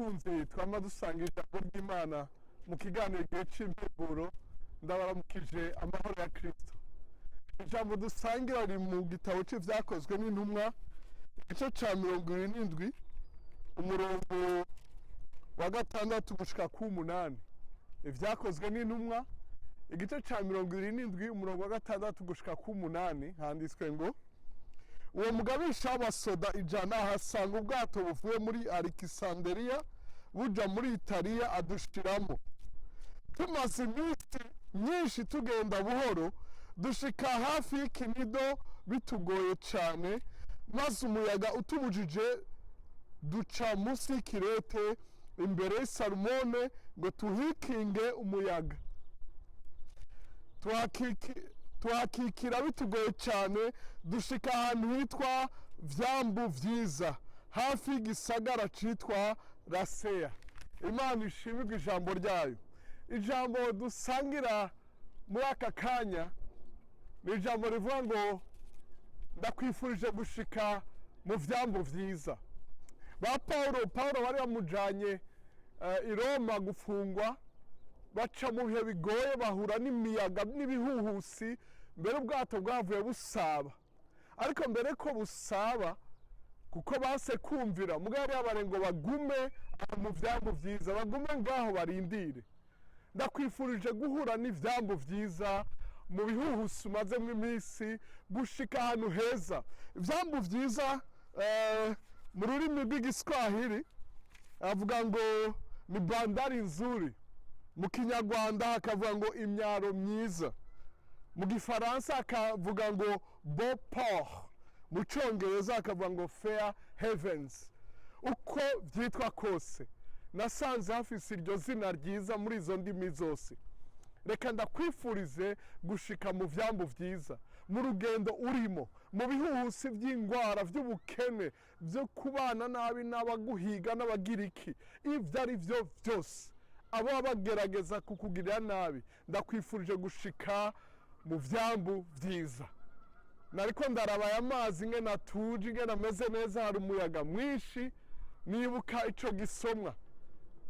Bakunzi twama dusanga ijambo ry'Imana mu kiganiro Igihe c'Impemburo, ndabaramukije amahoro ya Kristo. Ijambo dusangira riri mu gitabo c'Ivyakozwe n'Intumwa, igice ca 27, umurongo wa 6 gushika ku 8. Ivyakozwe n'Intumwa, igice ca 27, umurongo wa 6 gushika ku 8, handitswe ngo: "Uwo mugabisha w'abasoda 100 ahasanga ubwato buvuye muri Alekisanderiya buja muri Italiya, adushiramo. Tumaze iminsi myinshi tugenda buhoro, dushika hafi y'Ikinido bitugoye cane, maze umuyaga utubujije duca munsi y'Ikirete imbere y'Isalumone ngo tuhikinge umuyaga. Tuhakikira bitugoye cyane, dushika ahantu hitwa Vyambu Vyiza, hafi y'igisagara citwa Raseya." Imana ishimirwe ijambo ryayo. Ijambo dusangira muri aka kanya ni ijambo rivuga ngo: "Ndakwifurije gushika mu vyambu vyiza." Ba Paulo bari bamujanye i Roma gufungwa, baca mu bihe bigoye, bahura n'imiyaga n'ibihuhusi, mbere ubwato bwavuye busaba. Ariko mbere ko busaba, kuko base kumvira, mugabo yabare ngo bagume aho mu vyambu vyiza, bagume ngaho barindire. Ndakwifurije guhura n'ivyambu vyiza mu bihuhusi umazemo iminsi, gushika ahantu heza. Ivyambu vyiza, mu rurimi rw'Igiswahili avuga ngo ni bandari nzuri, mu Kinyarwanda hakavuga ngo imyaro myiza, mu Gifaransa hakavuga ngo beau port, mu Cyongereza hakavuga ngo fair havens. Uko byitwa kose, nasanze hafise iryo zina ryiza muri izo ndimi zose. Reka ndakwifurize gushika mu vyambu vyiza mu rugendo urimo, mu bihuhusi by'ingwara, by'ubukene, byo kubana nabi n'abaguhiga n'abagiriki, ibyo ari byo byose, abo baba bagerageza kukugirira nabi. Ndakwifurije gushika mu vyambu vyiza. Nariko ndaraba aya mazi ingene atuje, ingene ameze neza, hari umuyaga mwinshi, nibuka ico gisomwa.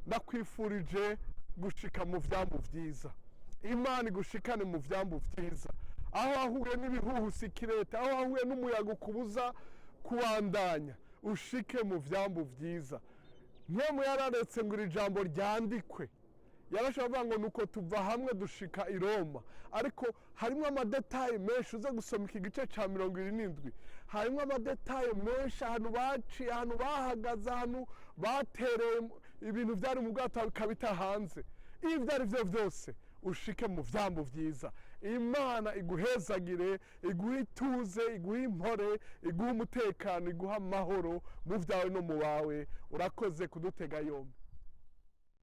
Ndakwifurije gushika mu vyambu vyiza. Imana igushikane mu vyambu vyiza, aho wahuye n'ibihuhusi kireta, aho wahuye n'umuyaga ukubuza kubandanya, ushike mu vyambu vyiza. Mpwemu yararetse ngo iri jambo ryandikwe. Yarashobora kuvuga ngo nuko tuva hamwe dushika i Roma, ariko harimo ama détails menshi. Uze gusoma iki gice ca 27, harimo ama détails menshi, ahantu baciye, ahantu bahagaze, ahantu batereye ibintu byari mu bwato bikabita hanze. Ibyo ari byo byose, ushike mu vyambu vyiza. Imana iguhezagire, iguhe ituze, iguhe impore, iguhe umutekano, iguhe amahoro mu vyawe no mu bawe. Urakoze kudutega yombi.